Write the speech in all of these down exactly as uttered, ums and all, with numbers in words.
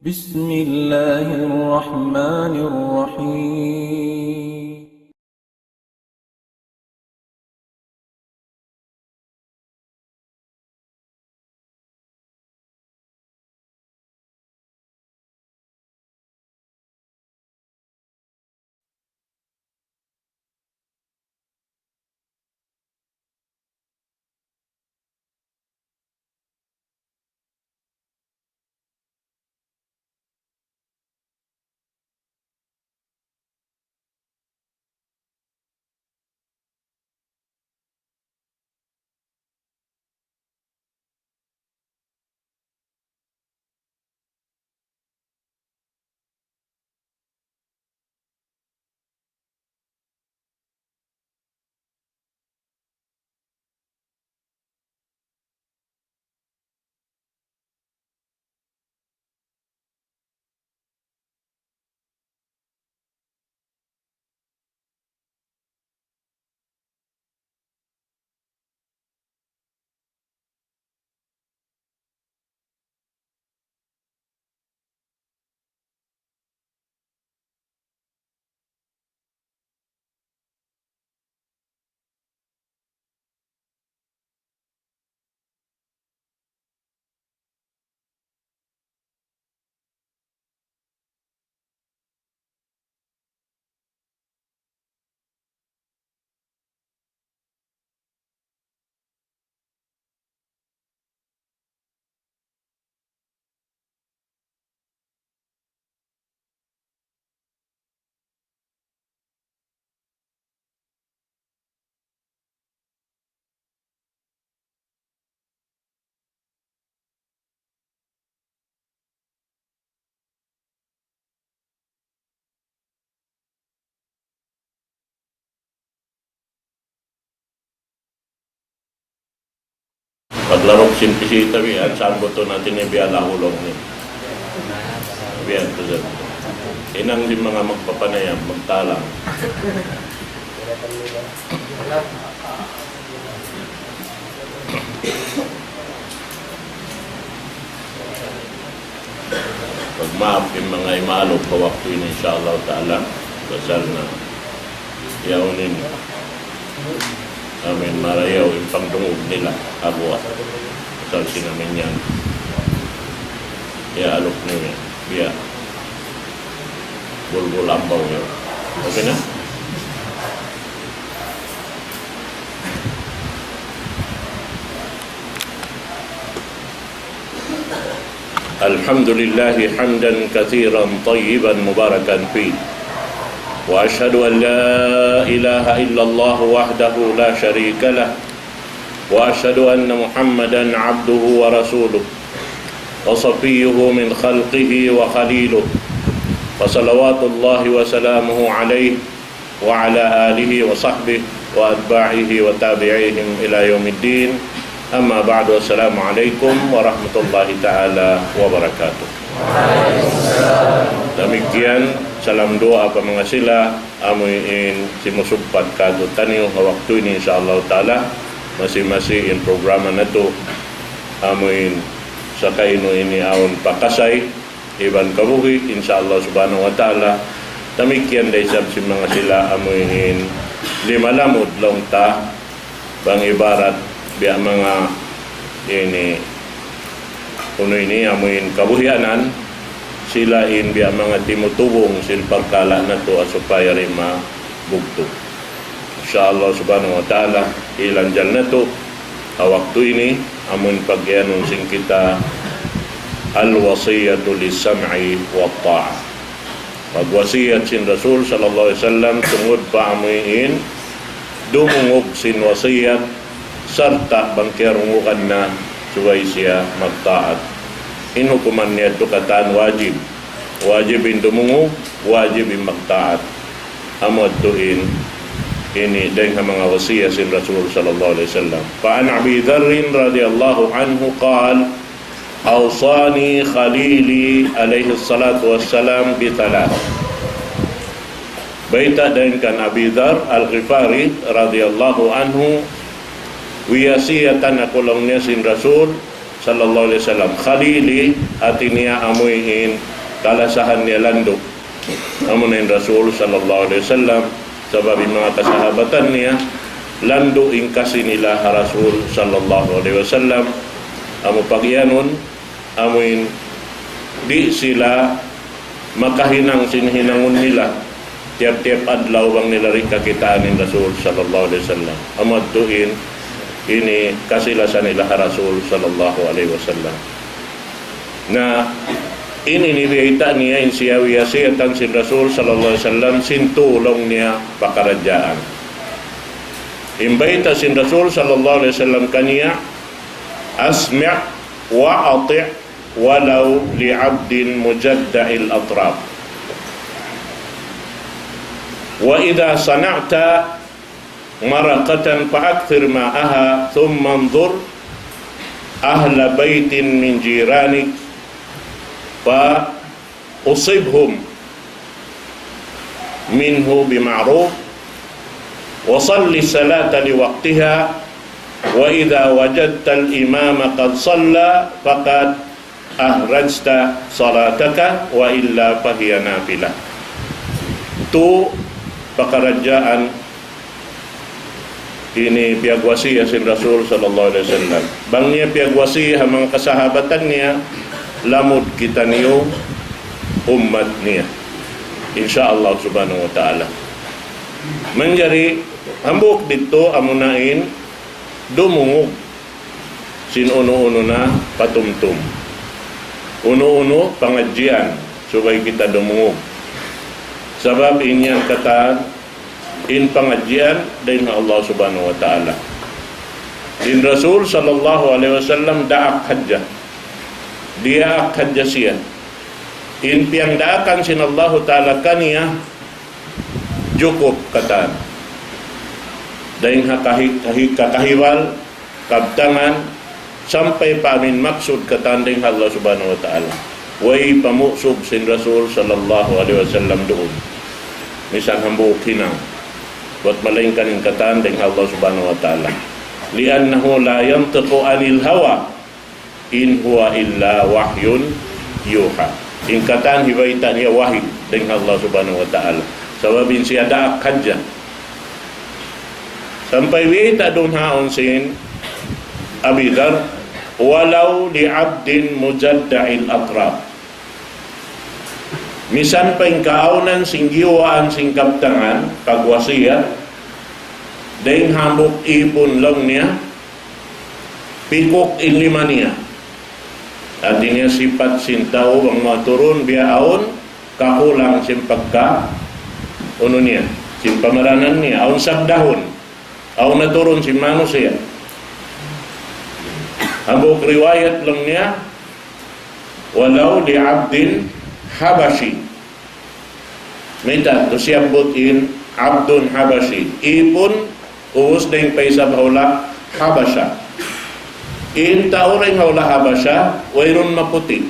بسم الله الرحمن الرحيم. Paglaruk sin pisita, biya' yan, sambutun natu' ini, biya' lahulung ini. Biya' yan, tuud. Hinang sin manga magpapanayam, magtalang. Pagmaap in manga imalug pa waktu ini, insya Allah Ta'ala. Pasal na yaun in, amin, marayaw in pangdungug nila ha guwa'. Pasal sin amin yan, iyaaluk niyu yan biya' bulbul ambaw yan. Okay na? الحمد لله حمدا كثيرا طيبا مباركا فيه، وأشهد أن لا إله إلا الله وحده لا شريك له، وأشهد أن محمدا عبده ورسوله وصفيه من خلقه وخليله، فصلوات الله وسلامه عليه وعلى آله وصحبه وأتباعه وتابعيهم إلى يوم الدين. أما بعد، السلام عليكم ورحمة الله تعالى وبركاته. Damikkiyan, salam duwaa pa manga sila, amu in simusugpat kātu'niyu ha waktu ini, insya Allah Ta'ala, masi-masi in programa natu', amu in sakainu ini awn pa kasay, iban kabuhi', insya Allah subhanahu wa ta'ala. Damikkiyan da isab sin manga sila amu in limalamud laung ta, bang ibarat biya' manga ini, unu ini, amu in kabuhianan, sila in biya' manga timutubung sin pagkahi natu' supaya di' mabugtu'. Insya Allah subhanahu wa ta'ala, ilanjal natu' ha waktu ini, amun pag-iyanun sin kita, الوصية بالسمع والطاعة. Pagwasiyat sin Rasul sallallahu alayhi wasallam tungud pa amu in dumungug sin wasiyat, sarta' bang kiyarungugan na, subay siya magtaat. In hukuman niya yadtu katan wajib. Wajib in dumungug, wajib in magtaat. Amu yadtu in, ini dayn ha manga wasiyat sin Rasul sallallahu alayhi wasallam. فعن أبي ذر رضي الله عنه قال: أوصاني خليلي عليه الصلاة والسلام بثلاث. Bayta' dayn kan Abi Dharr Al-Ghifari radiyallahu anhu, wiyasiyatan aku laung niya sin Rasul, sallallahu alayhi wasallam. Khalili, hati niya amuin kalasahan niya landu'. Amuna in Rasul sallallahu alayhi wasallam, sabab in manga kasahabatan niya, landu' in kasi nila ha Rasul sallallahu alayhi wasallam. Amu pagiyanun, amuin di' sila makahinang sin hinangun nila tiyap-tiyap adlaw bang nila di' kakitaan in Rasul sallallahu alayhi wasallam. Amu yadtu in ini kasilasan nila ha Rasul sallallahu alayhi wasallam. Na ini, ini biyayta' niya in siya wiyasiyatan sin Rasul sallallahu alayhi wasallam sin tū laung niya pakaradjaan. In bayta' sin Rasul sallallahu alayhi wasallam kaniya, أسمع وأطع ولو لعبد مجدع الأطراف. وإذا صنعت مرقة فأكثر ماءها، ثم انظر أهل بيت من جيرانك فأصبهم منه بمعروف، وصل الصلاة لوقتها، وإذا وجدت الإمام قد صلى فقد أحرزت صلاتك، وإلا فهي نافلة. Tū pakaradjaan ini piyagwasiya sin Rasul sallallahu alayhi wasallam. Bang niya piyagwasiya ha manga kasahabatan niya, lamud kitaniyu ummat niya, insya Allah subhanahu wa ta'ala. Manjari hambuuk didtu amuna in dumungug sin unu-unu na patumtum. Unu-unu pangadjian, subay kita dumungug. Sabab in yan katan in pangadjian dayn ha Allah subhanahu wa ta'ala. In Rasul sallallahu alayhi wasallam daak hadja. Diyaak hadja siya. In piyangdaakan sin Allahu ta'ala kaniya jukup katan. Dayn ha kahi-, kahi-, kakahibal, kabtangan, sampay pa amin maksud katan dayn ha Allah subhanahu wa ta'ala. Way pamusug sin Rasul sallallahu alayhi wasallam duun. Misan hambuuk hinang. Buwat malaingkan in katan dayn ha Allah subhanahu wa ta'ala. لأنه لا ينطق عن الهوى إن هو إلا وحي يوحى. In katan hibayta' niya wahyu dayn ha Allah subhanahu wa ta'ala. Sabab in siya daak hadja. Sampay biyayta' duun ha awn sin Abi Dhar, ولو لعبد مجدع الأطراف. Misan pa in kaawnan sin giyuwaan sin kabtangan, pagwasiyat, dayn hambuuk ipun laung niya, pikuk in lima niya. Hati niya sipat sin tau bang maturun biya' awn kakulang sin pagka, unu niya, sin pamaranan niya, awn sagdahun, awn naturun sin manusiya'. Hambuuk riwayat laung niya, ولو لعبد حبشي. Mayta' tu siyabbut in abdun habashi? Ipun ubus dayn pa isab ha hula' Habasha. In tau dayn ha hula' Habasha, wayruun maputi'.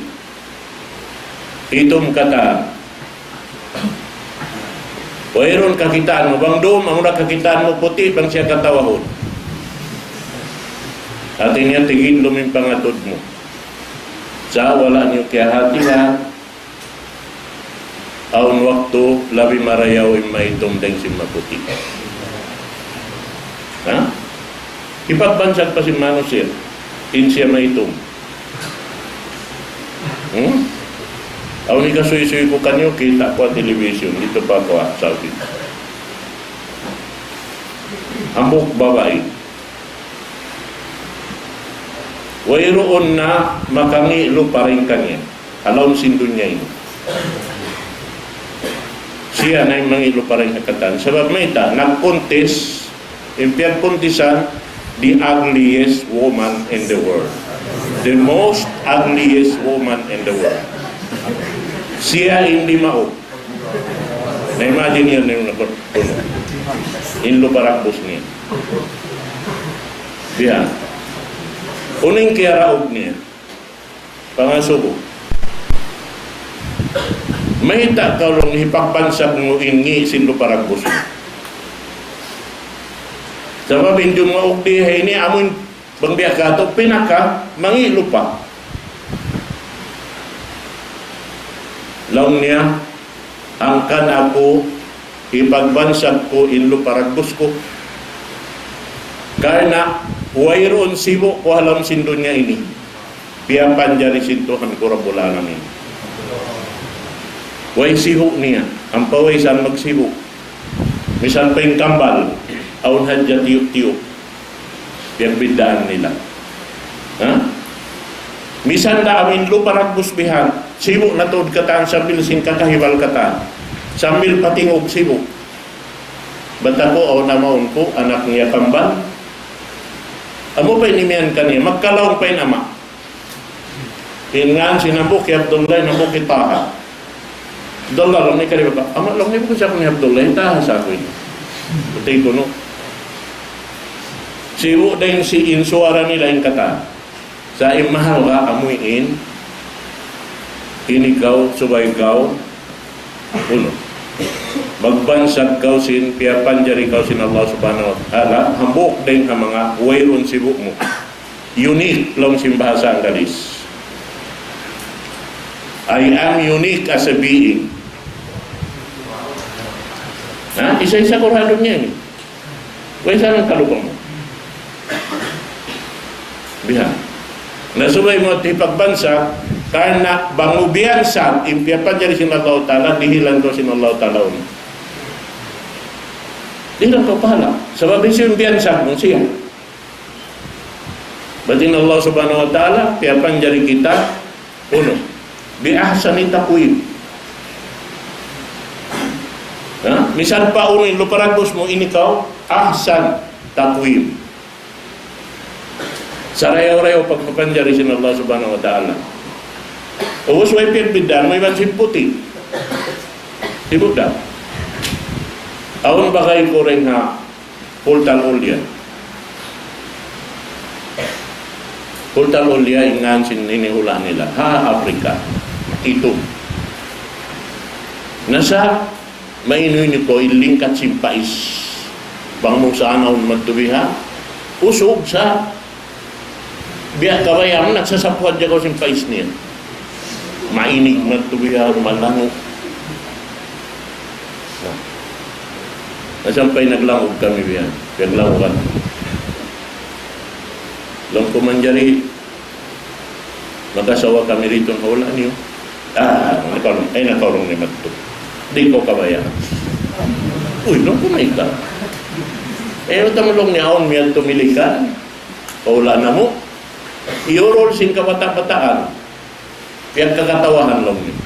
Itum katan. Wayruun kakitaan mu. Bang dum, amura kakitaan mu puti', bang siya katawahun. Hati niya tigidlum in pangatud mu. Sa' wala' niyu kiyahatihan, awn waktu labi marayaw in maitum dayn sin maputi'. Ha? Hipagbansag pa sin manusiya' in siya maitum. Hmm? Awn hikasuysuy ku kaniyu, kita' ku ha television, didtu pa aku ha Saudi. Hambuuk babai. Wayruun na makangilu pa dayn kaniya ha lawm sin dunya ini. Siya na in mangilu pa dayn ha katan. Sabab mayta', nagkuntis, in piyagkuntisan, the ugliest woman in the world. The most ugliest woman in the world. Siya in dimaug. Na-imagine niyu na in nakun-, in luparagbus niya. Biya'. Unu in kiyaraug niya? Pangasubu. Mayta' kaw laung hipagbansag mu in ngi' sin luparagbus niya? Sabab in dumaug di ha ini amun Bang biya' katu' pinaka mangi' lupa. Laung niya, hangkan aku hipagbansag ku in lupa dagbus ku. Karna' wayruun sibu' ku ha lawm sin dunya ini piyapanjari sin Tuhan ku Rabbul Alamin. Way sibu' niya, ampa way isab magsibu'. Misan pa in kambal, awn hadja tiyup-tiyup. Piyagbiddaan nila. Ha? Misan da amin lupa dagbus bihan, sibu' na tuud katan sambil sin kakahibal katan. Sambil patingug sibu'. Bat aku, awn amaun ku, anak niya kambal. Amu pa in imiyan kaniya, magkalaung pa in ama'. In ngan sin hambuuk hi Abdullah, in hambuuk hi Taha. Abdullah, laung niya kaniya, "Ama'," laung niya, "bukun sa aku hi Abdullah, hi Taha sa aku ini." Putih kunu'. Sibu' da in si in suwara nila in katan. Sa' in mahalga' amu in, ini kaw, subay kaw, unu. Magbansag kaw sin, piyapanjari kaw sin Allah Subhanahu wa Ta'ala, hambuuk dayn ha manga wayruun sibu' mu. Unique, laung sin bahasa Anggalis. "I am unique as a being." Ha? Isa-isa kaw ha dunya ini. Way sa nang kalupa mu. Bihan. Na subay mu hipagbansag, karna' bang mu biyansag, in piyapanjari sin Allah Ta'ala, dihilan kaw sin Allah Ta'ala unu. Dihilan kaw pahala'. Sabab hisiyu in biyansag mu, siya. Bat in Allah Subhanahu wa Ta'ala, piyapanjari kita, unu, bi ahsani taqwim. Ha? Misan pa unu in lupa dagbus mu ini kaw, ahsan taqwim. Sarayaw-rayaw pagpapanjari sin Allah Subhanahu wa Ta'ala. Ubus way piyagbiddaan mu iban sin puti'. Sibu' da. Awn bagay ku dayn ha Pultal Ulya. Pultal Ulya in ngan sin ini hula' nila. Ha Africa. Itum. Na sa' mainu-inu kaw in lingkat sin pais. Bang mu sa anaun madtu biha. Usug sa' biya' kabayaan, nagsasapu hadja kaw sin pais niya. Mainig madtu biya', malangu'. Na. Na sampay naglangug kami biya'. Naglangug kami. Laung ku, "Manjari makasawa kami didtu ha hula' niyu?" "Ah, nakaurung, ay, nakaurung ni madtu. Di' kaw kabayaan." "Uy," laung ku, "mayta'?" "Eh, utam," laung niya, "awn miyadtu Milikan pa hula' namu'. Iyurul sin kabata'-bataan. Piyagkakatawahan," laung niya.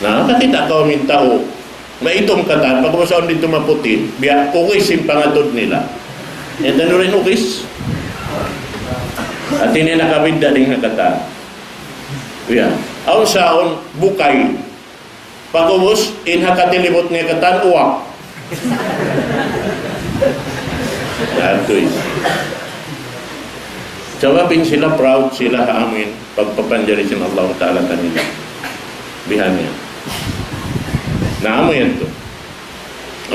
Na, nakakita' kaw amin tau. Maitum katan, pag'ubus awn didtu maputi', biya' ukis in pangatud nila. Yan, tanu rin ukis. Hati niya nakabidda' dayn ha katan. Yan. Awn sa awn bukay. Pag'ubus, in ha katilibut niya katan, uwak. Atuy. Sabab in sila proud sila ha amin pagpapanjari sin Allah Ta'ala kanila. Bihan niya. Na amu yan tu.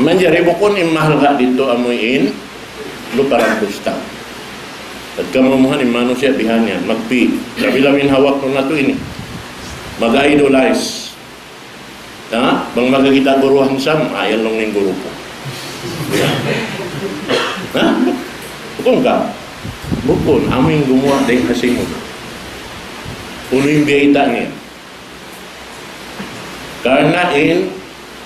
Manjari bukun in mahalga' didtu amu in lupa dagbus ta. At kamumuhan in manusiya' bihan niya. Magpi. Labi-labi in ha waktu natu' ini. Mag-idolize. Ha? Bang makakita' guru handsome, ah, yan laung in guru ku. Ha? Bukun ka? Bukun, amu in gumuwa' dayn ha simud. Unu in biyayta' niya? Karna' in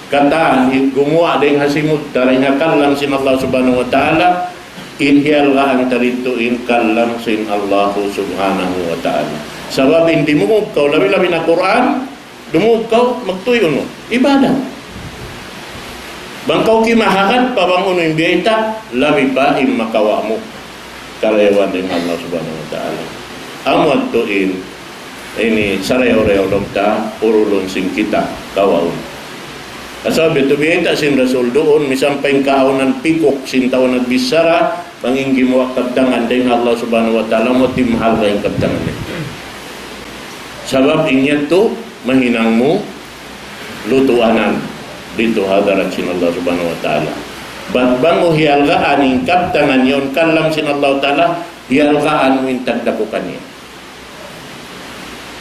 katan, in gumuwa' dayn ha simud, dayn ha kalam sin Allah Subhanahu wa Ta'ala, in hiyalgaan ta didtu in kalam sin Allah Subhanahu wa Ta'ala. Sabab in dimungug kaw, labi-labi na Qur'an, dumungug kaw, magtuy unu, ibadat. Bang kaw kimahagad pa bang unu in biyayta', labi pa in makawa' mu karayawan dayn ha Allah Subhanahu wa Ta'ala. Amu yadtu in, ini sarayaw-rayaw laung ta, urulun sin kita, kawaun. Sabab yadtu biyayta' sin Rasul duun, misan pa in kaawnan pikuk sin tau nagbichara, bang in gimuwa' kabtangan dayn ha Allah Subhanahu wa Ta'ala, amu in mahalga' in kabtangan niya. Sabab in yadtu, mahinang mu lutuanan didtu ha hadarat sin Allah Subhanahu wa Ta'ala. Bat bang mu hiyalgaan in kabtangan yaun kalam sin Allah Ta'ala, hiyalgaan mu in tagdapu kaniya.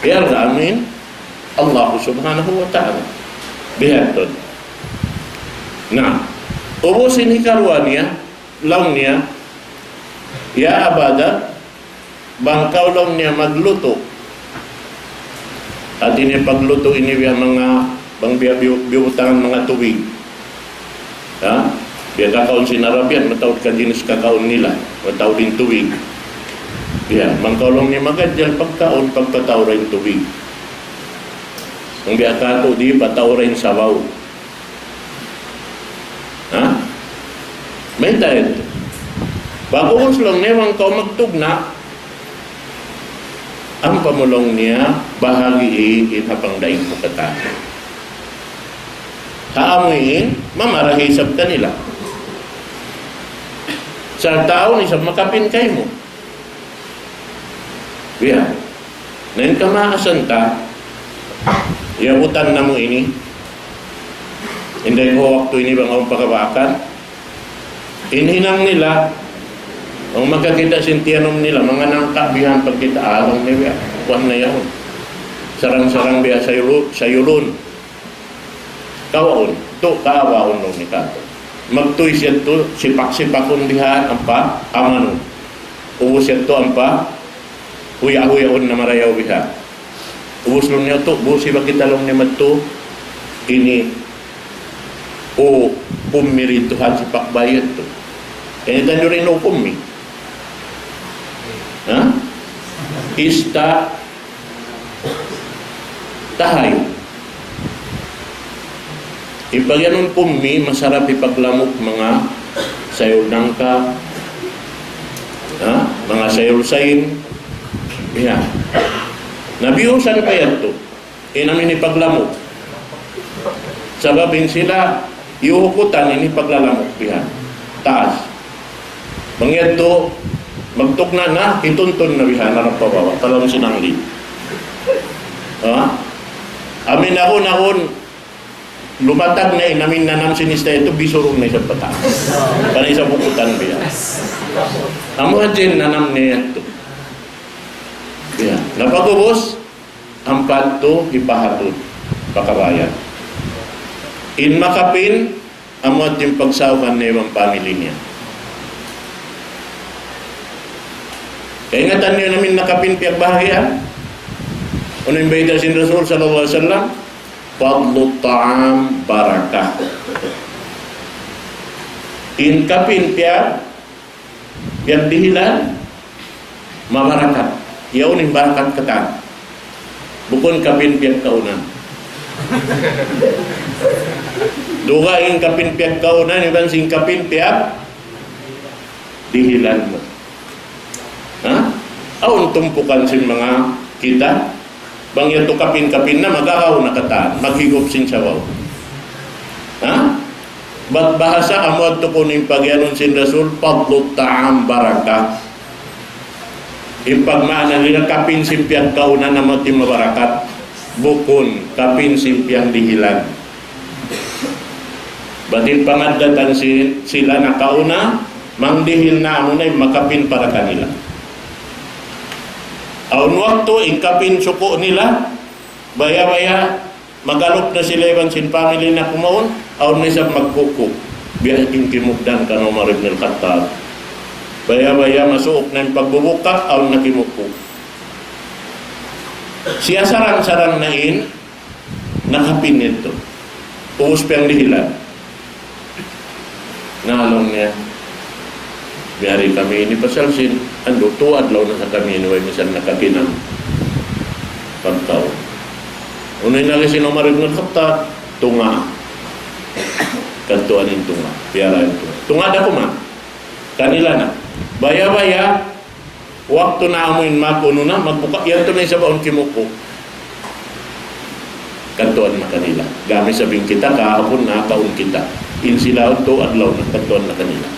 Hiyalgaan mu in Allah Subhanahu wa Ta'ala. Bihaun. Na, ubus in hikaruwa niya, laung niya, "Ya Aba Dharr, bang kaw laung niya maglutu." Hati niya paglutu ini biya' manga, bang biya' biyu-, biyutangan manga tubig. Ha? Biya' kakaun sin Arabian, mataud ka jinis kakaun nila, mataud in tubig. Biya', bang kaw laung niya magadjal pagkaun, pagpataura in tubig. Bang biya' katu' di', pataura in sabaw. Ha? Mayta' yadtu. Pag'ubus laung niya bang kaw magtugna', ampa mu laung niya bahagi'i in ha pangdaig mu katan. Ha amu in, mamarahi isab kanila. Sa' tau isab makapin kaymu. Biya'. Na in kamaasan ta, iyabutan namu' ini. Inday ku waktu ini bang awn pagkabaakan. In hinang nila, bang makakita' sin tiyanum nila, manga nangka' bihan pagkita' along niya biya'. Kuwan na yaun. Sarang-sarang biya' sayulu-, sayulun. Kawaun, tu' kaawaun laung niya katu'. Magtuy siya tu', sipak-sipakun bihan, ampa, amanun. Ubus siya tu', ampa, huya'-huyaun na marayaw bihan. Ubus laung niya tu', busi ba kita laung niya madtu, ini, u, kummi rin tu', ha, sipak bayat tu'. Ini tanjuri in u kummi. Ha? Ista', tahay. In pagyanun kummi, masarap hipaglamuk manga sayul nangka', ha? Manga sayul sayin. Biya'. Na biyusan pa yadtu. In amu ini paglamuk. Sabab in sila, iyuhukutan ini paglalamuk bihan. Taas. Bang yadtu, magtugna' na, hituntun na bihan, harap pa baba', talagang sinangli. Ha? Amin aun-aun, lumatag na in amin nanam sin ista' yadtu, bisurun na isab pataas. Kana isab hukutan bihan. Amu hadja in nanam niya yadtu. Bihan. Na pag'ubus, ampa yadtu hipahatud pa kabayaan. In makapin, amu yadtu in pagsaukan niya iban family niya. Kaingatan niyu na in nakapin piyagbahagian? Unu in bayta' sin Rasul sallallahu alayhi wasallam? فضل الطعام بركة. In kapin piyag-, piyagdihilan, mabarakat. Yaun in barakat katan. Bukun kapin piyagkaunan. Dugaing in kapin piyagkaunan, iban sin kapin piyagdihilan mu. Ha? Awn tumpukan sin manga kita. Bang yadtu kapin-kapin na, magagaw na katan, maghigup sin sabaw. Ha? Bat bahasa amu yadtu kunu' in pagiyanun sin Rasul, فضل الطعام بركة. In pagmaana nila kapin sin piyagkaunan amu yadtu in mabarakat. Bukun kapin sin piyagdihilan. Bat in pangaddatan si-, sila nakauna, mangdihil na amuna in makapin para kanila. Awn waktu in kapin suku' nila, baya'-baya' magalup na sila iban sin family na kumaun, awn na isab magkuku'. Biya' in kimugdan kan Umar ibn al-Khattab. Baya'-baya' masuuk na in pagbubuka, awn na kimuku'. Siya sarang-sarang na in nakapin yadtu. Ubus piyagdihilan. Na laung niya, miyari kami ini pasal sin, andu', tū adlaw na sa kami ini, way misan nakakinang pagkaun. Unu in agi sin Umar ibn Khattab, tunga'. Kadtuan in tunga', piyara in tunga'. Tunga' da kuman. Kanila na. Baya'-baya', waktu na amu in makunu na, magbuka, yadtu na isab awn kimuku'. Kadtuan na kanila. Gam isab in kita, kahapun nakaun kita. In sila yadtu adlaw na, kadtuan na kanila.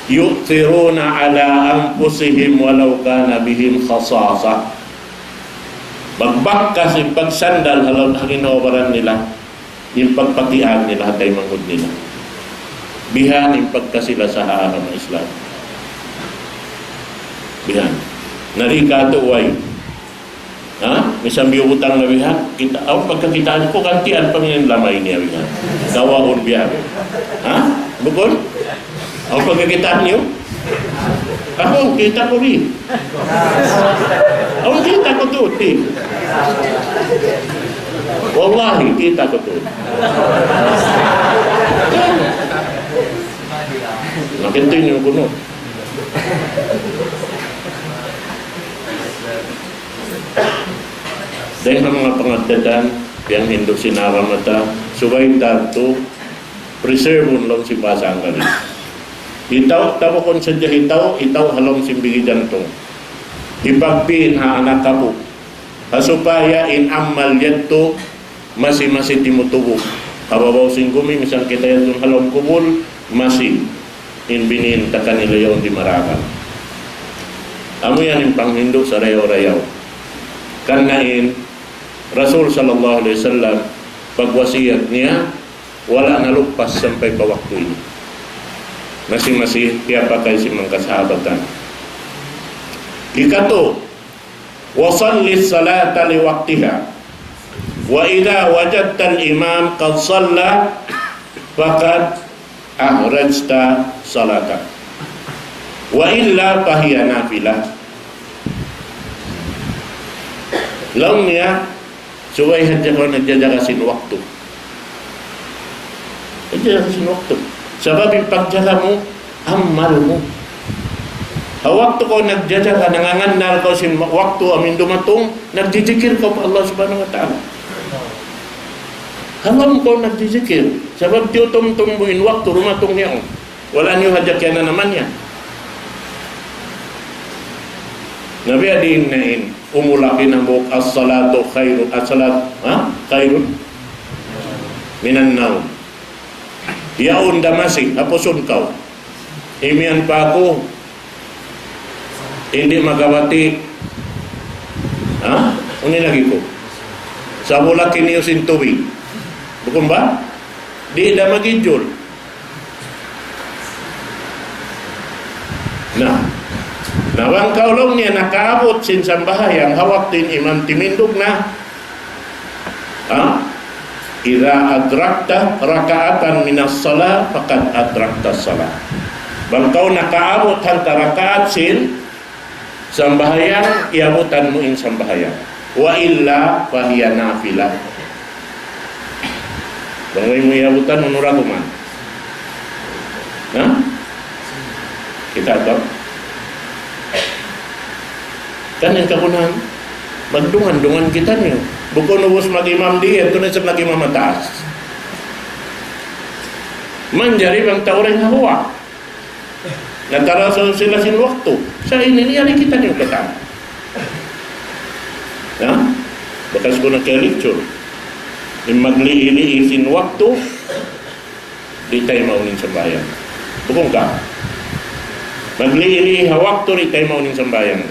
يؤثرون على أنفسهم ولو كان بهم خصاصة. Magbakkas in pagsandal ha lawm ha ginhawa-baran nila. In pagpatiag nila ha taymanghud nila. Bihan in pagkasi-lasa ha agama Islam. Bihan. Na di' katu' way. Ha? Misan biyutang na bihan. Kita', awn pagkakitaan ku, kantian pa in lamay niya bihan. Dawaun bihan. Ha? Bukun? Awn pagkakitaan niyu? Aku, kita' ku di'. Awn, kita' ku tuud, di'. Wallahi, kita' ku tuud. Na, continue kunu'. Dayn ha manga pangaddatan, piyanghindu' sin agama ta, subay ta tuud preserve-un laung sin bahasa Anggalis. Hitaw, ta bukun sadja hitaw, hitaw ha lawm sin bigi jantung. Hipagpin ha anak apu'. Ha supaya in amal yadtu masi-masi timutubu. Ha babaw sin gumi, misan kita yadtu ha lawm kubul, masi in binin ta kanila yaun di' maragal. Amu yan in panghindu' sarayaw-rayaw. Karna' in Rasul sallallahu alayhi wasallam, pagwasiyat niya, wala' naluppas sampay pa waktu ini. Masi-masi piyapakay sin manga kasahabatan. Ikatu, وصل الصلاة لوقتها، وإذا وجدت الإمام قد صلى فقد أحرجت صلاتك، وإلا فهي نافلة. Laung niya, subay hadja kaw nagjajaga sin waktu. Nagjajaga sin waktu. Sabab in pagjaga mu, amal mu. Ha waktu kaw nagjajaga, nangangannal kaw sin waktu amu in dumatung, nagjijikir kaw pa Allah Subhanahu wa Ta'ala. Ha lawm kaw nagjijikir. Sabab tiyutumtum mu in waktu dumatung niya. Wala' niyu hadja kiyananaman yan. Na biya' diin na in umulak in hambuuk, الصلاة خير، الصلاة، ha? خير من النوم. Yaun da masi, hapusun kaw. Imiyan pa aku, di' makabati'. Ha? Unu in agi ku? Sabulaki niyu sin tubig. Bukun ba? Di' da magijul. Na, na bang kaw laung niya nakaabut sin sambahayang ha waktu in imam timindug na. Ha? إذا أدركت ركعة من الصلاة فقد أدركت الصلاة. Bang kaw nakaabut hangka rakaat sin sambahayang, iyabutan mu in sambahayang. وإلا فهي نافلة. Bang way mu iyabutan, unu ra kuman. Ha? Kita' tau? Kan in kagunahan, magdungan-dungan kitaniyu. Bukun ubus mag-imam di, yadtu na isab nag-imam ha taas. Manjari bang tau dayn ha huwa'. Natarasaw sila sin waktu. Sa' ini, ini yari kitaniyu katan. Ha? Bakas ku na kaya lecture. In maglii-lii sin waktu, di' taymaun in sambahayang. Bukun ka? Maglii-lii ha waktu, di' taymaun in sambahayang.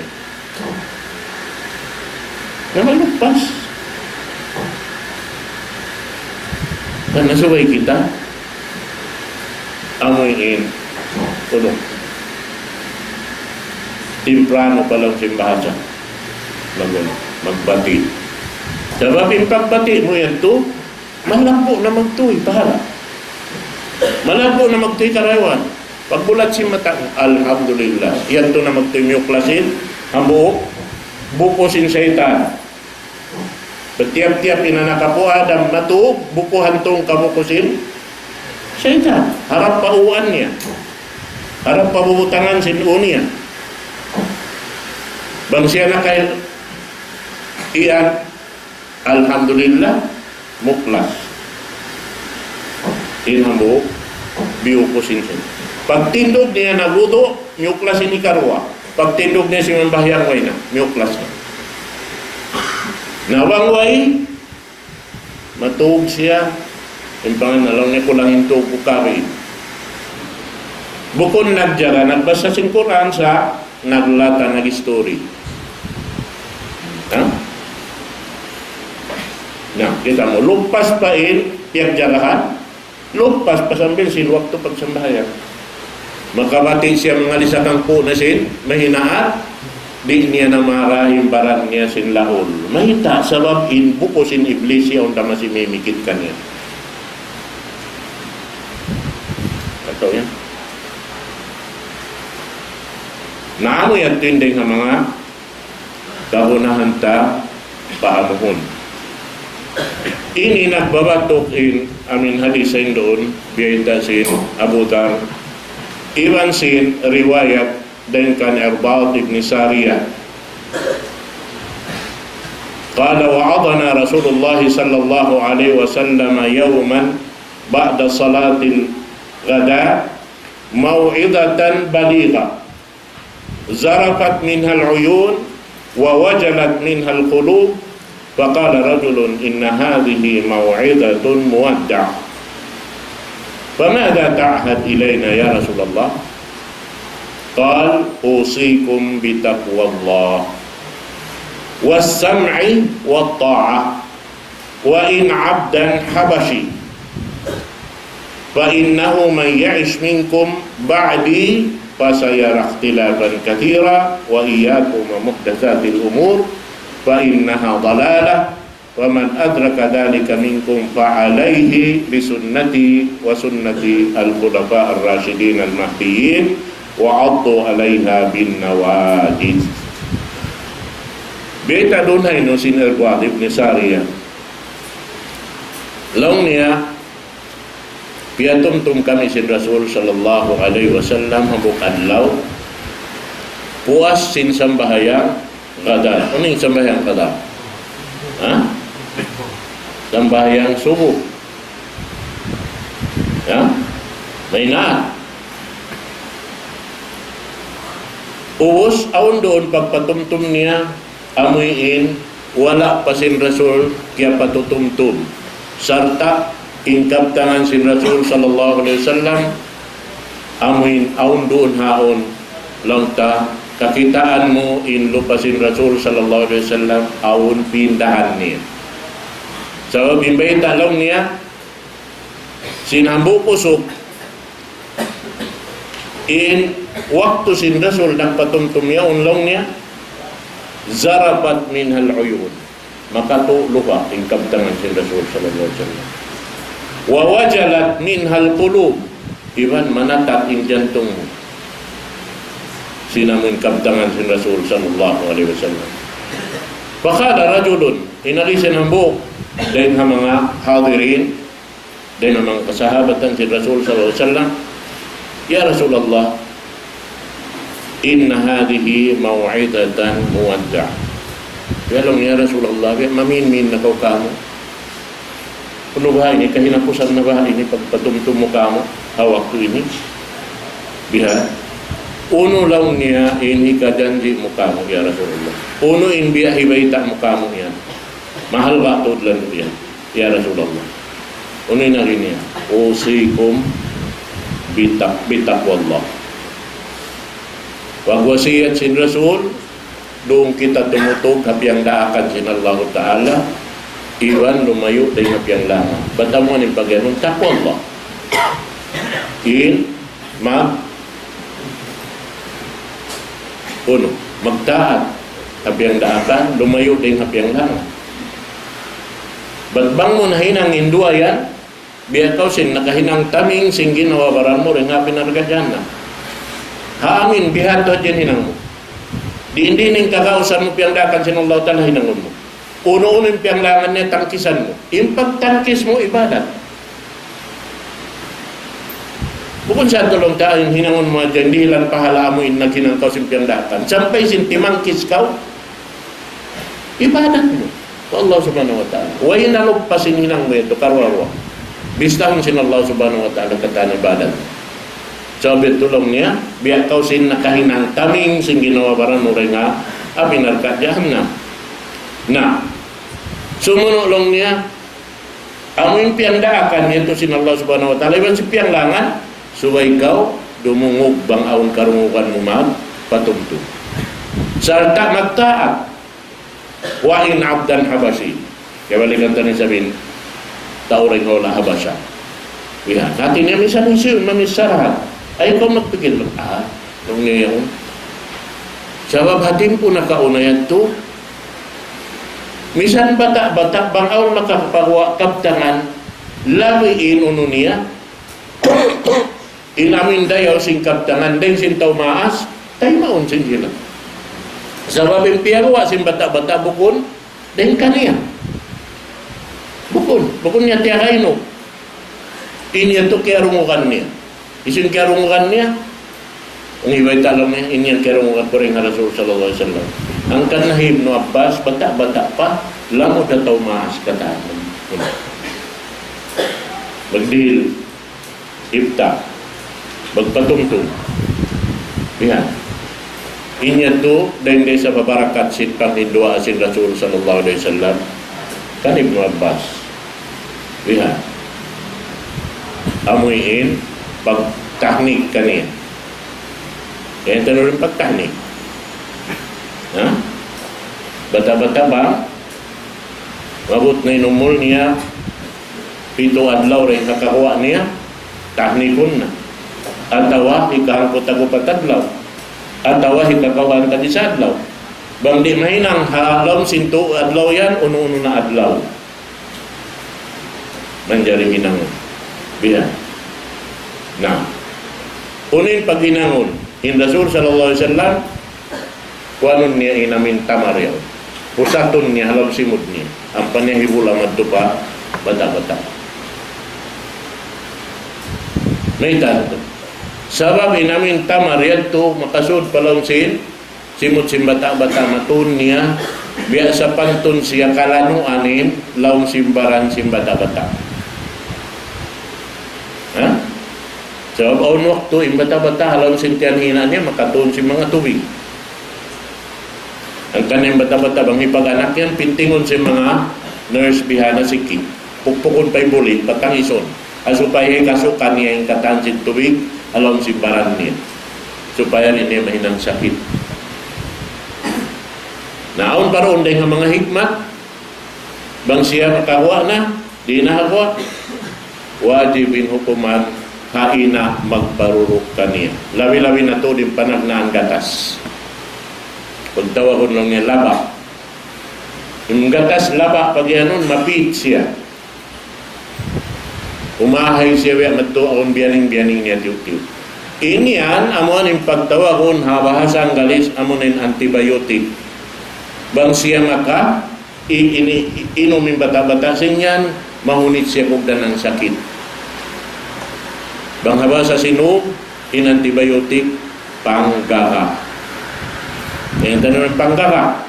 Na maluppas. Karna' subay kita, amu in, unu, timprano pa laung sin bahasa. Mag-, unu, magbati'. Sabab in pagbati' mu yadtu, malabbu' na magtuy, pahala. Malabbu' na magtuy karayawan. Pagbulat sin mata, alhamdulillah. Yadtu na magtuy miyuklas in hambuuk buku sin saytan. Tiyap-tiyap in anak apu' Adam matug, buku hantung kabuku sin saytan. Harap pa uwan niya. Harap pa bubutangan sin ū niya. Bang siya nakay-, iyan, alhamdulillah, muklas. In hambuuk, biyuku sin sin. Pagtindug niya nagwudu', miyuklas in hikaruwa. Pagtindug niya simambahayang way na, miyuklas na. Na bang way, matug siya, in pangan laung niya kulang in tug ku kari. Bukun nagjaga, nagbasa sin Qur'an sa' naglata, nag-story. Ha? Na, kita' mu, lupas pa in piyagjagahan, Lupas pa sambil sin waktu pagsambahayang. Makabati' siya mangalis hangpu' na sin mahinaat, di' niya na mara in baran niya sin laul. Mayta'? Sabab in buku sin Iblis yaun da masi mimikit kaniya. Kataw yan. Na amu yan tinding ha manga kagunahan ta pahamuhun. Ini nagbabatuk in amin hadis sa in duun, biyayta' sin Abu Dhar, iban sin riwayat dayn kan Irbad ibn Sariyah. قال: وعظنا رسول الله صلى الله عليه وسلم يوما بعد صلاة الغداء موعظة بليغة ذرفت منها العيون ووجلت منها القلوب، فقال رجل: إن هذه موعظة مودع، فماذا تعهد إلينا يا رسول الله؟ قال: أوصيكم بتقوى الله والسمع والطاعة، وإن عبدا حبشي، فإنه من يعش منكم بعدي فسيرى اختلافا كثيرا، وإياكم ومحدثات الأمور، فإنها ضلالة، فمن أدرك ذلك منكم فعليه بسنتي وسنة الخلفاء الراشدين المهديين، وعضوا عليها بالنواجذ. Biyayta' duun ha inu sin Irbad ibn Sariyah. Laung niya, piyatumtum kami sin Rasul sallallahu alayhi wasallam hambuuk adlaw, puas sin sambahayang ghada. Unu in sambahayang ghada? Ha? Sambahayang subuh. Ya? Maynaat. Ubus, awn duun pagpatumtum niya, amuin wala' pa sin Rasul kiyapatutumtum. Sarta' in kabtangan sin Rasul sallallahu alayhi wasallam, amuin awn duun haun, laung ta, kakitaan mu in lupa sin Rasul sallallahu alayhi wasallam, awn pindahan niya. Sabab in bayta' laung niya, sin hambuuk usug, in waktu sin Rasul nagpatumtum yaun laung niya, ذرفت منها العيون. Makatu' luha' in kabtangan sin Rasul sallallahu alayhi wasallam. ووجلت منها القلوب. Iban manatak in jantung mu. Sin amu in kabtangan sin Rasul sallallahu alayhi wasallam. فقال رجل, in agi sin hambuuk, dayn ha manga hadirin, dayn ha manga kasahabatan sin Rasul sallallahu alayhi wasallam, يا رسول الله، إن هذه موعظة مودع. Laung, "Ya Rasulullah, biya' maminmin na kaw kāmu'. Unu baha' ini, kahinapusan na baha' ini pagpatumtum mu kāmu' ha waktu ini? Biha', unu laung niya in hikajanji' mu kāmu', ya Rasulullah? Unu in biya' hibayta' mu kāmu' yan? Mahalga' tuud laung niya, ya Rasulullah." Unu in agi niya? "أوصيكم بتق-، بتقوى الله." Pagwasiyat sin Rasul, duun kita tumutug ha piyangdaakan sin Allahu Ta'ala, iban lumayu' dayn ha piyanglangan. Bat amu in pag-iyanun, taqwa Allah. In mag-, unu, magtaat ha piyangdaakan, lumayu' dayn ha piyanglangan. Bat bang mu nahinang in duwa yan, biya' kaw sin nakahinang taming sin ginhawa-baran mu dayn ha api narka' jahannam. Ha amin, biha' tu hadja in hinang mu. Diin-diin in kagausan mu piyangdaakan sin Allah Ta'ala hinangun mu. Unu-unu in piyanglangan niya, tangkisan mu. In pagtangkis mu, ibadat. Bukun sa' laung ta in hinangun mu hadja, dihilan pahala' mu in naghinang kaw sin piyangdaakan. Sampay sin timangkis kaw, ibadat mu pa Allah Subhanahu wa Ta'ala. Way na lupa sin hinang mu yadtu karuwa-ruwa. Bistahun sin Allah Subhanahu wa Ta'ala katan ibadat. Sabab yadtu laung niya, biya' kaw sin nakahinang taming sin ginhawa-baran mu dayn ha api narka' jahannam. Na, sumunu' laung niya, amu in piyangdaakan yadtu sin Allah Subhanahu wa Ta'ala, iban sin piyanglangan, subay kaw dumungug bang awn karungugan mu magpatumtum. Sarta' magtaat. وإن عبدا حبشي. Kiyabalikan ta na isab in tau dayn ha hula' Habasha. Yan, hati niya minsan hisiyu in mamichara. Ayaw kaw magpikil, ah, laung niya yaun. Sabab ha timpu nakauna yadtu, minsan bata'-bata' bang awn makapagwa kabtangan, labi in unu niya, in amin dayaw sin kabtangan, dayn sin tau maas, taymaun sin sila. Sabab in piyagwa sin bata'-bata' bukun, dayn kaniya. Bukun, bukun niya tiyagainu. In yadtu kiyarungugan niya. Hisiyu in kiyarungugan niya? Ang iba ita' laung niya, in yan kiyarungugan ku dayn ha Rasul sallallahu alayhi wasallam. Hangkan na hi Ibnu Abbas, bata'-bata' pa, lamud ha tau maas katan. Magdihil ifta, magpatumtum. Bihan. In yadtu, dayn da isab ha barakat sin panghinduwaa sin Rasul sallallahu alayhi wasallam kan Ibnu Abbas. Bihan. Amu in pagtahnik kaniya. Yan tantu in pagtahnik. Ha? Bata'-bata' pa, maabut na in umul niya, pitu adlaw da in kakaguwa' niya, tahnikun na. Atawa hikahangpu' tag-upat adlaw. Atawa hikakawhaan tag-isa adlaw. Bang di' mahinang ha lawm sin tū adlaw yan, unu-unu na adlaw manjari hinangun. Bihan. Na, unu in paghinangun? In Rasul sallallahu alayhi wasallam, kuanun niya in amin tamar yaun. Pusatun niya ha lawm simud niya. Ampa niya hibula madtu pa bata'-bata'. Mayta' tuud? Sabab in amin tamar yadtu makasud pa lawm sin simud sin bata'-bata', matun niya, biya' sapantun siya kalanuan in lawm sin baran sin bata'-bata'. Ha? Sabab awn waktu in bata'-bata' ha lawm sin tiyan ina' niya makatun sin manga tubig. Hangkan in bata'-bata' bang hipag-anak yan, pintingun sin manga nurse bihan ha siki. Pukpukun pa in buli', patangisun. Ha supaya hikasukan niya in katan sin tubig ha lawm sin baran niya. Supaya di' niya mahinang sakit. Na awn pa duun dayn ha manga hikmat, bang siya makaguwa' na, di' na ha guwa', wajib in hukuman ha ina' magparuru' kaniya. Labi-labi na tuud in panagnaan gatas. Pagtawagun laung niya laba'. In gatas laba' pagiyanun, mapit siya. Umahay siya biya' madtu awn biyaning-biyaning niya tiyu'-tiyu'. In yan, amu in pagtawagun ha bahasa Anggalis, amu in antibiotic. Bang siya maka, i-, ini, i-, inum in bata'-bata' sin yan, mahunit siya kugdan sin sakit. Bang ha bahasa Sinug, in antibiotic, panggaga. Yan in tanun panggaga.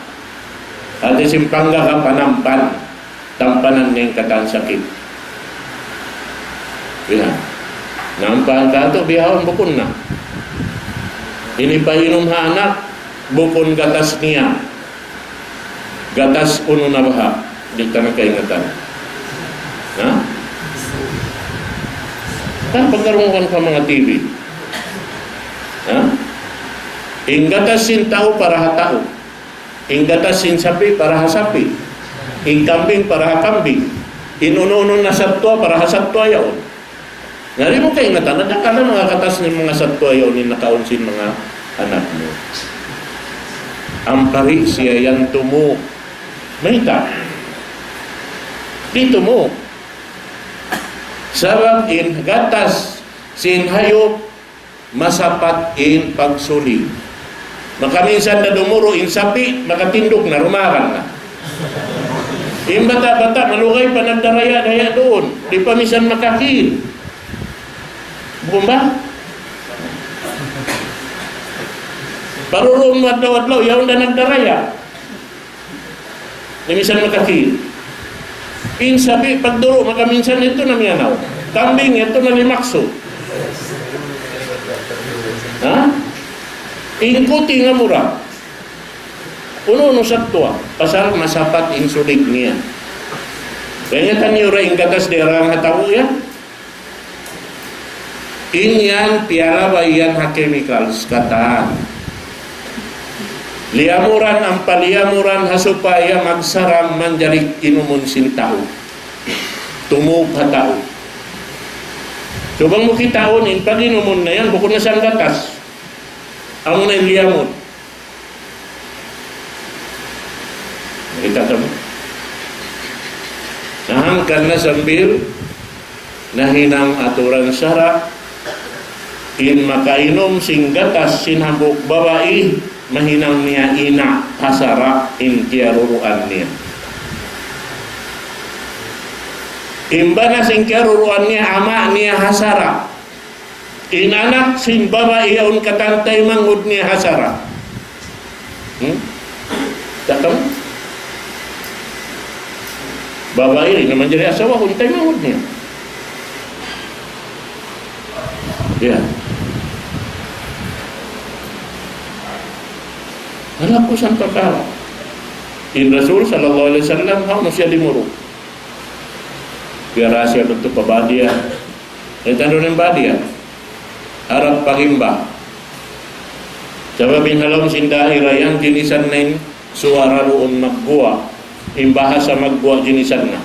Hati sin panggaga, panampan. Tampanan niya in katan sakit. Bihan. Nampan katu' bihaun bukun na. Ini painum ha anak, bukun gatas niya. Gatas unu na baha', di' ta na kaingatan. Ha? Kan pagkarungugan pa manga T V. Ha? In gatas sin tau para ha tau. In gatas sin sapi' para ha sapi'. In kambing para ha kambing. In unu-unu na sattuwa para ha sattuwa yaun. Na di' mu kaingatan, adakala manga gatas sin manga sattuwa yaun in nakaun sin manga anak mu. Ampa di' siya yan tumū. Mayta'? Di' tumū. Sabab in gatas sin hayup masapat in pagsulig. Makaminsan na dumuru' in sapi', makatindug na, rumagan na. In bata'-bata', malugay pa nagdaraya-daya duun. Di' pa minsan makakil. Bukun ba? Paruruun mu adlaw-adlaw, yaun da nagdaraya. Na minsan makakil. In sapi' pagduru' makaminsan yadtu na miyanaw. Kambing yadtu na limaksu. Ha? In kuti nga mura. Unu-unu sattuwa. Pasal masapat in sulig niya. Kaingatan niyu ra in gatas diyara ha tau yan. In yan piyalabay yan ha chemicals katan. Liyamuran, ampa liyamuran ha supaya magsaram manjari inumun sin tau. Tumūp ha tau. So bang mu kitaun in pag-inumun na yan, bukun na sanggatas. Amu na in liyamun. Kita' kamu? Na hangkan na sambil nahinang aturan sara', in makainum sin gatas sin hambuuk babai, mahinang niya ina' ha sara' in kiyaruruan niya. In bana sin kiyaruruan niya, ama' niya ha sara'. In anak sin babai yaun katan taymanghud niya ha sara'. Hmm? Tatam? Babai ini na manjari asawahun, taymanghud niya. Ya. Anak ku sampa ka. In Rasul sallallahu alaihi wasallam, hawnu siya dimuru. Biya' ra siya bentuk pabadiya. Ito na in badiya. Harap pagimba. Sabab in ha lawm sin daira yan, ginisan na in suwara duun magguwa'. In bahasa magguwa' ginisan na.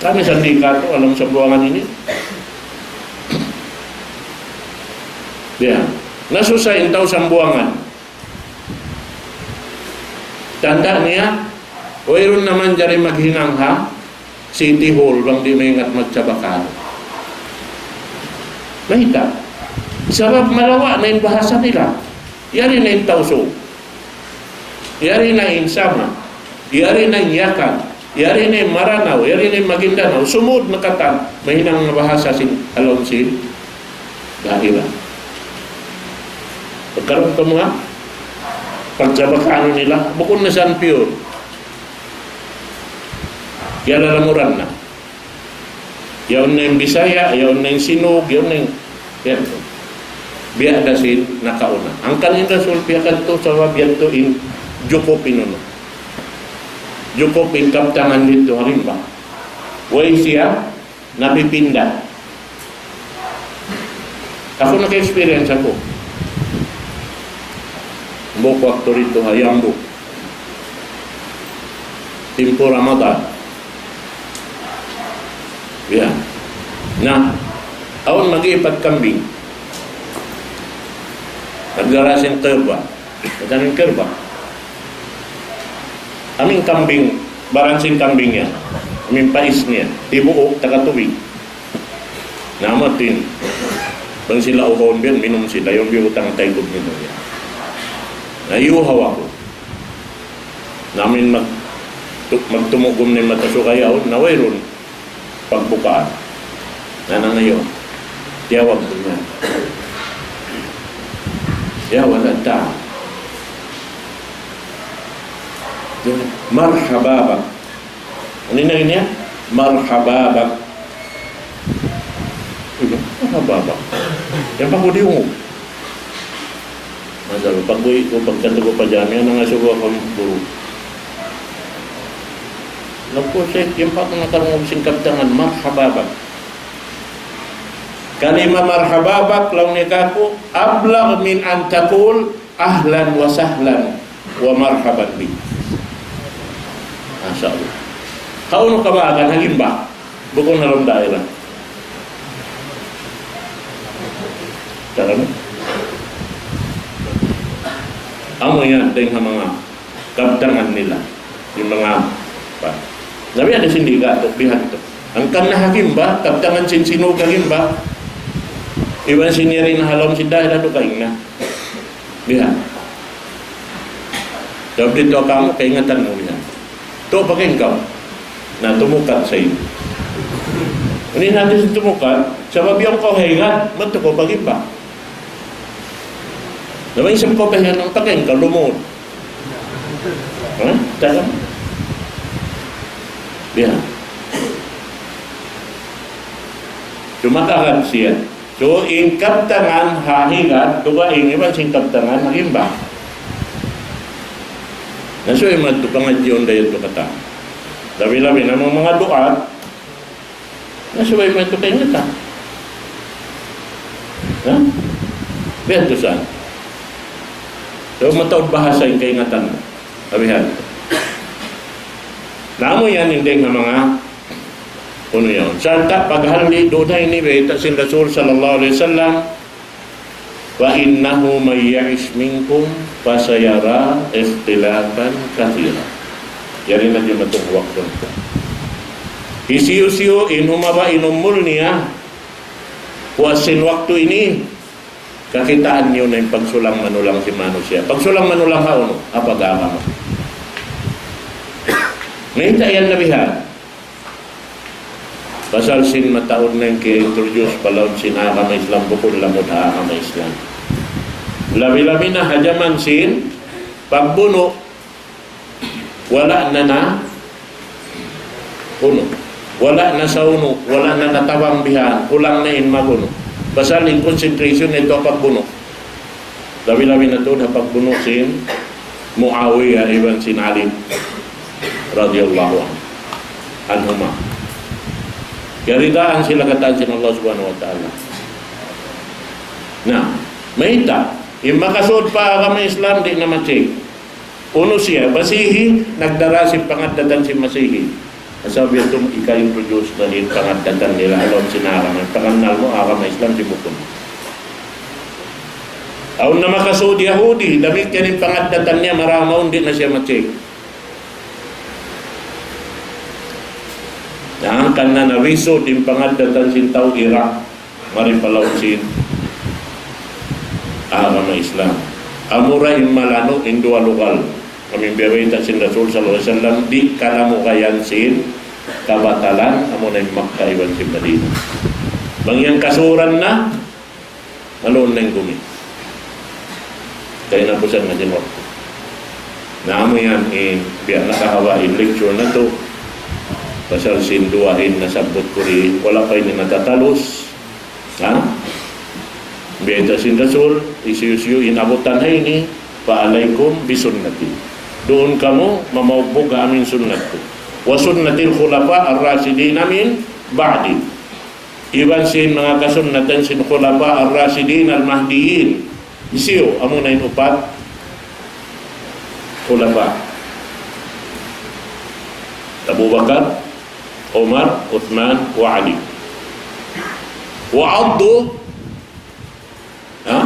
Kami sandi katu' ha lawm Sambuwangan ini. Ya. Nasusa in tau Sambuwangan. Tanda' niya, wayruun na manjari maghinang ha City Hall, bang di' maingat magsabakan. Mayta'? Sabab malawa' na in bahasa nila. Yari na in Tausug. Yari na in Sama. Yari na in Yakan. Yari na in Maranao. Yari na in Maguindanao. Sumud na katan. Mahinang na bahasa sin, ha lawm sin daira. Pagkaroon ka mga pagsabakan nila, bukun na san pure. Kiyalalamuran na. Yaun na in Bisaya, yaun na in Sinug, yaun na in, yan. Biya' da sin nakauna. Hangkan in Rasul, biya' kadtu sabab yadtu in jukup in unu. Jukup in kabtangan didtu ha gimba. Way siya napipinda. Aku naka-experience aku. Hambuuk waktu didtu ha Yambu. Timpu Ramadan. Ya. Na, awn mag-iipat kambing. Nagdara sin kerba. Katan in kerba. Amu in kambing, baran sin kambing yan. Amu in pais niya. Tibuuk, taga tubig. Na amu tin, bang sila uhawun biya' yan, minum sila, yaun biyutang ha taykud nila yan. Na iyuhaw aku. Na amu in mag-, tu-, magtumugum na in mata suga yaun, na wayruun pagbukaan. Na nangayu', tiyawag niya. Ya, wala' ta. Marhaba bak. Unu in laung niya? Marhaba bak. Marhaba bak. Yan pa ku di' ungug. Masal, pag-uwi' ku, pagkadtu ku pa jami, nangasubu aku guru. Laung ku, "Sheikh, yan pa ku nakarungug sin kabtangan, marhaba bak." Kalima marhaba bak, laung niya kāku', أبلغ من أن تقول أهلا وسهلا ومرحبا بك. Masha Allah. Hawnu kabaagan ha gimba? Bukun ha lawm daira. Tara na. Amu yan, dayng ha manga kabtangan nila. In manga, pa. Labi ada sin di' katu', bihan tu. Hangkan na ha gimba, kabtangan sin Sinug ha gimba. Iban sin yari na ha lawm sin daira, dugaing na. Bihan. Sabab didtu kamu kaingatan mu bihan. Tu pakain kaw. Na tumukat sa ini. Ini nanti sa tumukat, sabab yan kaw haingat, matu kaw pagimba. Na bang isab kaw pahingan, pakain kaw lumud. Ha? Tanam. Bihan. Cuma kagat siya. So, in kabtangan ha hingat, dugaing iban sin kabtangan ha gimba. Na subay madtu pangadjiun da yadtu katan. Labi-labi na manga, manga duat, na subay madtu kaingatan. Ha? Biya' tu sa. So, mataud bahasa in kaingatan. Labihan. Na amu yan in dayng ha manga Unu yaun. Sarta' paghalli' duun ini bayta' sin Rasul sallallahu alayhi wasallam, وإنه من يعش منكم فسيرى اختلافا كثيرا. Yari na jumatu waktu. Hisiyu-siyu in humaba' in umul niya, puas sin waktu ini, kakitaan niyu na in pagsulang-manulang sin manusiya'. Pagsulang-manulang ha unu? Ha pag-agama. Mayta' yan na bihan? Pasal sin mataud na in kiya-introduce pa lawm sin agama Islam, bukun lamud ha agama Islam. Labi-labi na ha jaman sin pagbunu', wala' na na unu. Wala' na sa unu, wala' na natabang bihan, kulang na in mag-unu. Pasal in concentration nila ha pagbunu'. Labi-labi na tuud ha pagbunu' sin Muawiya iban sin Ali radiyallahu anhu, anhuma. Kiyaridaan sila katan sin Allah Subhanahu wa Ta'ala. Na, mayta', in makasud pa agama Islam di' na ma-check. Unu siya, Masihi, nagdara sin pangaddatan sin Masihi. Sabab yadtu ika-introduce na in pangaddatan nila ha lawm sin agama. Pangannal mu agama Islam di' bukun. Awn na makasud Yahudi, damikkiyan in pangaddatan niya, marayaw mawn di' na siya ma-check. Na hangkan na nawisud in pangaddatan sin tau Iraq, mari pa lawm sin agama Islam. Amura in malanu' in duwa lugal. Amu in biya' bayta' sin Rasul sallallahu alayhi wasallam, di' kalamugayan sin kabatalan, amuna in Makkah iban sin Madinah. Bang yan kasuran na, maluun na in gumi. Kay napusan na sin waktu. Na amu yan in, biya' nakahawa in lecture natu'. Pasal sin duwa in nasabbut ku di, wala' pa ini natatalus. Ha? Bayta' sin Rasul, hisiyu-siyu in abutan ha ini, فعليكم بسنتي. Duun kamu mamaugbug ha amu in sunnat ku. وسنة الخلفاء الراشدين من بعدي. Iban sin manga kasunnatan sin Khulafa Ar-Rashidin Al-Mahdiyyin. Hisiyu, amuna in upat Khulafa. Abu Bakar, Umar, Uthman, wa Ali. وعضوا, ha?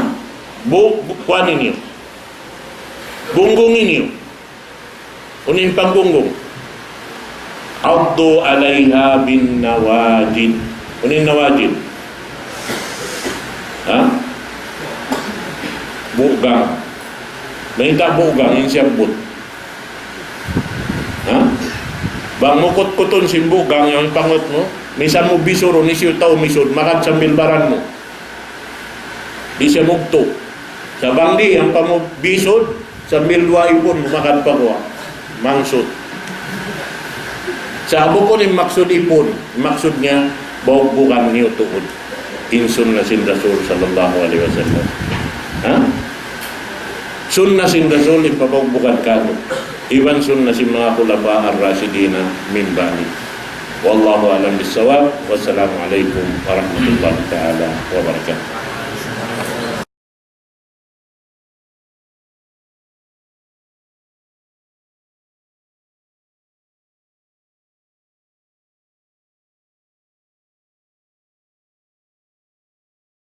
Bu-, bu-, kuwan niyu. Bunggungi niyu. Unu in panggunggong? عضوا عليها بالنواجذ. Unu in nawajid? Ha? Bugang. Mayta' bugang in siyabbut? Ha? Bang mu kutkutun sin bugang yan in pangut mu, misan mu bisurun, hisiyu tau misud, magad sambil baran mu. Di' siya mugtu'. Sa' bang di', ampa mu bisud, sambil duwa ipun mu magad pa guwa'. Mangsud. Sa' bukun in maksud ipun, maksud niya, baugbugan niyu tuud in sunna sin Rasul sallallahu alayhi wasallam. Ha? Sunna sin Rasul in pabaugbugan katu'. Iban sunna sin manga Khulafa Ar-Rashidina min ba'di. والله أعلم بالصواب. والسلام عليكم ورحمة الله تعالى وبركاته.